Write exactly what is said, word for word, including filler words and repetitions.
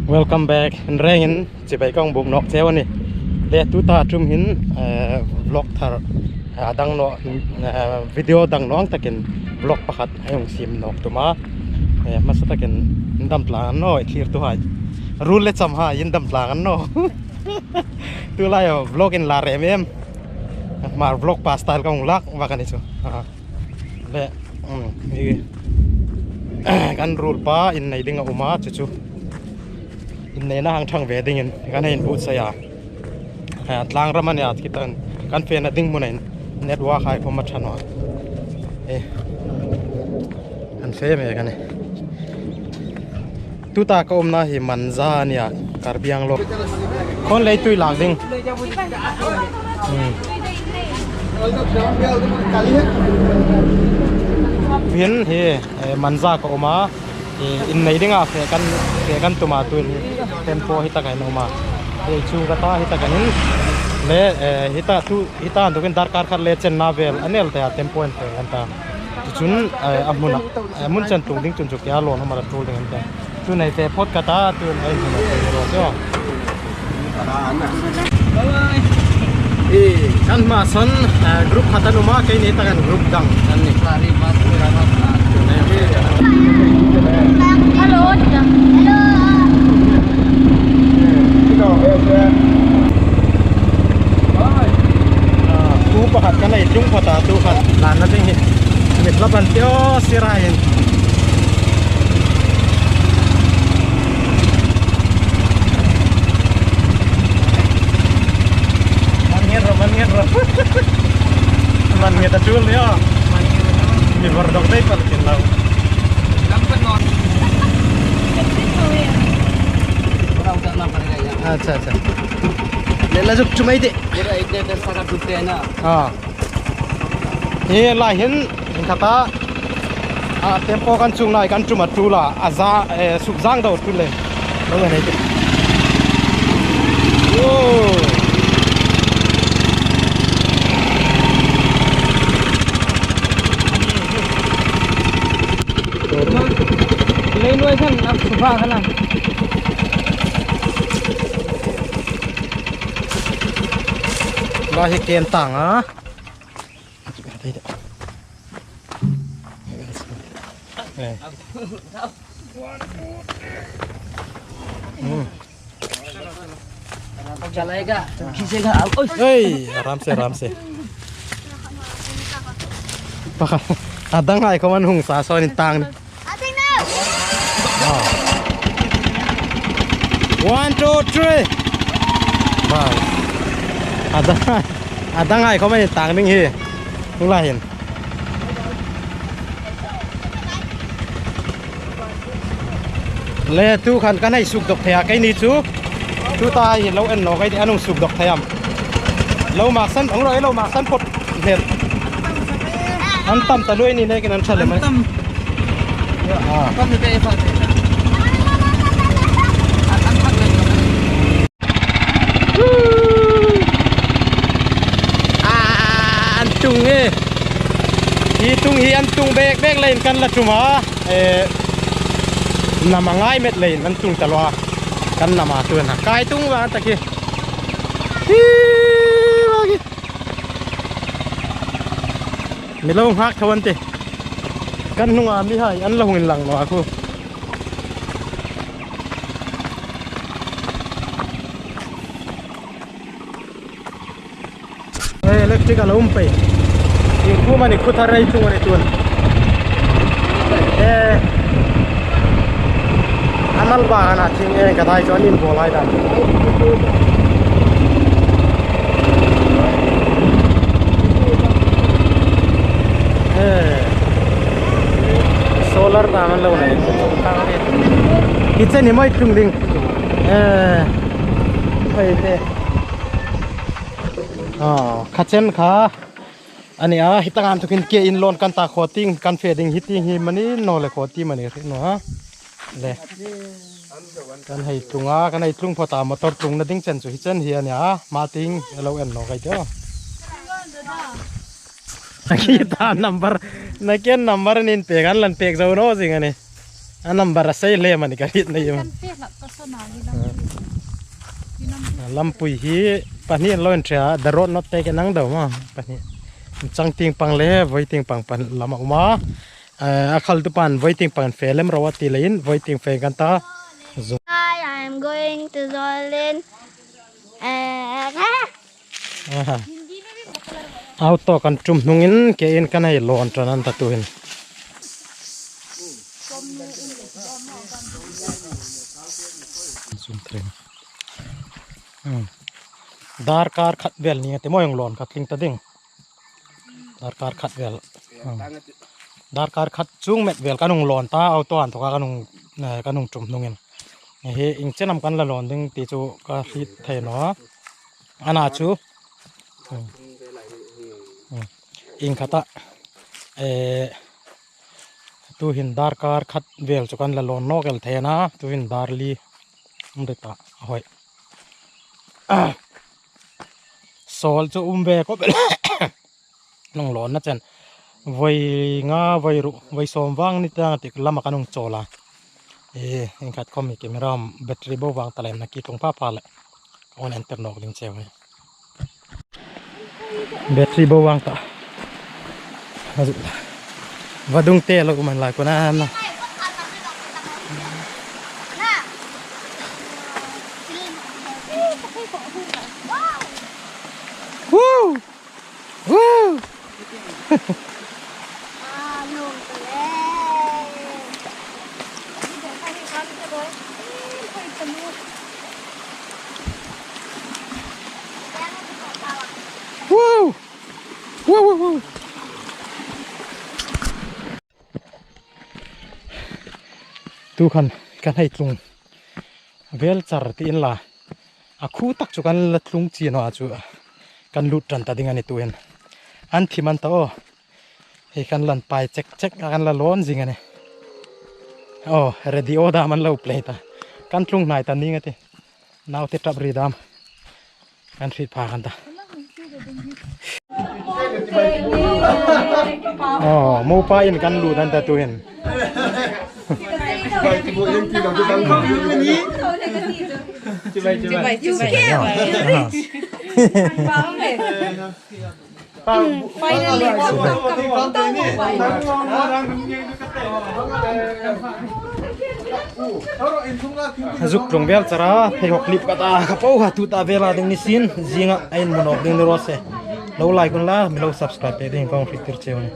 Welcome back. Inrengin chibai ka hung buk nawk cheu a nih. Le tuta ṭum hin, eh, vlog thar, eh, a dang naw, eh, video dang naw ang takin vlog pakhat ei hung siem nawk tum a. Eh, hmasa takin indam tlang an naw, i thlirtuhai. Ruol le chamhai indam tlang an naw. Tulai vlog inla rem em. Hmar vlog pa style ka hung lak vak a ni chu. Ah. Le, um, hi, kan ruol pa innei ding a um a, chu chu. Inneina hang ṭhang ve dingin kan hei inbuotsai a. Ha, tlang ram a nih a, khi ta kan fena ding hmun a hin network hai khom a ṭha naw a. Eh. Kan fe mek a nih. Tuta ka umna hi Manja a nih a, Karbi Anglong. Khon lei tui lak ding. Hmm. Hin hi, eh, Manja ka um a, eh, innei dinga fe kan, fe kan tum a, tuhin hi tempo hi taka hin um a. Hi chu ka ta hi taka hin le, eh, hi ta tu, hi ta tu kan darkar khat le chenna vel a ni el ta, tempo in fe kan ta. Chun, eh, a hmuna, eh, hmun chen tung ding chun chu kia lawn hmara tul ding an ta. Chu nei fe phot ka ta, tu nei hmuna tul ro chu. Eh, kan hma san, eh, group khat an um a, keini ta kan group dang an nih. Hello. Hello. Hello. Ah, tu pakhat kan ei tlung phawt a, tu khan hlanna ding hi. Mit la ban tio sira hin. Man ngir ro, man ngir ro. Man ngir ta tul nio. Mi bor dok dai pal kin lau. अच्छा, अच्छा। ले ला जुक चुमाई दे। पूरा इतने देर सारा डूबते हैं ना। हाँ। Hi lai hin, in khata, a, tempo kan chungna kan tum a tul a, a za, eh, suk zang deu tul le. Lo nei te. Whoa. Lei nuai khan a suk a khan a. Ba hi ken tang a. चलाएगा, खींचेगा, अब, ओए। Ei, aram se, aram se. Pakhat, a danghai khom an hung sa saw ni tang. Ah. One, two, three. Bas. A dang, a danghai khom an tang ding hi. Hung la hin. Le tu khan kan hei suk dok thei a, keini chu. Tuta hi lo en naw ka ti, an hung suk dok thei am. Lo mak san, hung lo, lo mak san phot. Hel. An tam ta lui ni ne kin an chale mai. An tam. Ah. Tam ni te fa te. An, an phak le. Ah, an tung e. Hi tung hi an tung bek bek leiin kan la tum a. Eh, nam a ngai met leiin an tung ta lo a. Kan nam a tu na. Kai tung va ta ki. Hi, va ki. Mi lo nghak tho an ti. Kan hnunga mihai an lo hung inlang naw a khu. Eh, electric a lo um pei. Hi khu mani khu thar ei tung a ni tun. Eh. A mal ba ana thing e ka dai chuan in bawl lai dan. Eh. Solar dam an lo nei. Kitchen hi mawi tlung ding. Eh. Hei te. Ah, kitchen kha. A ni a, hi taka inthawkin ke in lawn kan ta khaw tieng, kan fe ding hi tieng hi mani naw le khaw ti mani ri naw a. Le. Kan hei tlung a, kan hei tlung phawt a, motor tlungna ding chen chu hi chen hi a ni a, hma tieng a lo en naw ka ti a. A ki ta number, na ken number nin pek an lan pek zo naw zing a ni. A number a sei hle mani ka hriet na yum. Kan pek hlak ka sawn a. Lampui hi pahni lo inṭhe a, the road not taken ang dau ma. Pahni. Chang tieng pang le, voi tieng pang pan lam a um a. Eh, a khaltu pan voi tieng pang fe lem ro a ti leiin, voi tieng fe kan ta. Zu- Hi, I'm going to Zolen. Eh, Aha. Auto kan tum hnungin ke in kan hei lawn ṭan an ta tuhin. Zoom thei. Hmm. Darkar khat vel ni te maw hung lawn kha tling ta ding. Darkar khat vel. Hmm. Darkar khat chung met vel kan hung lawn ta, auto an thoka kan hung, eh, kan hung tum hnungin. Hi ieng chen am kan la lawn ding ti chu ka hriet thei naw a. Ana chu. Hmm. Hmm. Ieng khata. Eh, tuhin darkar khat vel chu kan la lawn nawk el thei a na, tuhin dar li um de ta, a hoi. Sawl chu um ve khop el. Hung lawn na chen. Voi nga, voi ru, voi sawm vang ni ta tik lama kan hung chawl a. Eh, ieng khat khom hi camera battery bo vang ta lem na ki tung pha pha le. Hung enter nawk ding cheu hi. Battery bo vang ta. Vadung te lo man lai ko na na. Woo! Woo! Woo! Woo, woo, woo! Tu khan kan hei tlung vel char ti inla. A khu tak chu kan la tlung chi naw a chu kan lut ṭan ta ding a ni tuhin. An thim an ta aw. Hei kan lan pai chek chek a kan la lawn zing a ni. Aw, radio dam an lo play ta. Kan tlung hnai ta ning a ti. Naute ṭap ri dam. Kan hriet pha kan ta. Aw, mopa in kan lut an ta tuhin. Aha. Finally, zuk tlung vel char a, phei hawk lip ka ta, ka po ha tu ta vel a ding ni sin, zinga a inhmu nawk ding ni raw se. Lo like un la, mi lo subscribe pei ding kong hriettir cheu ni.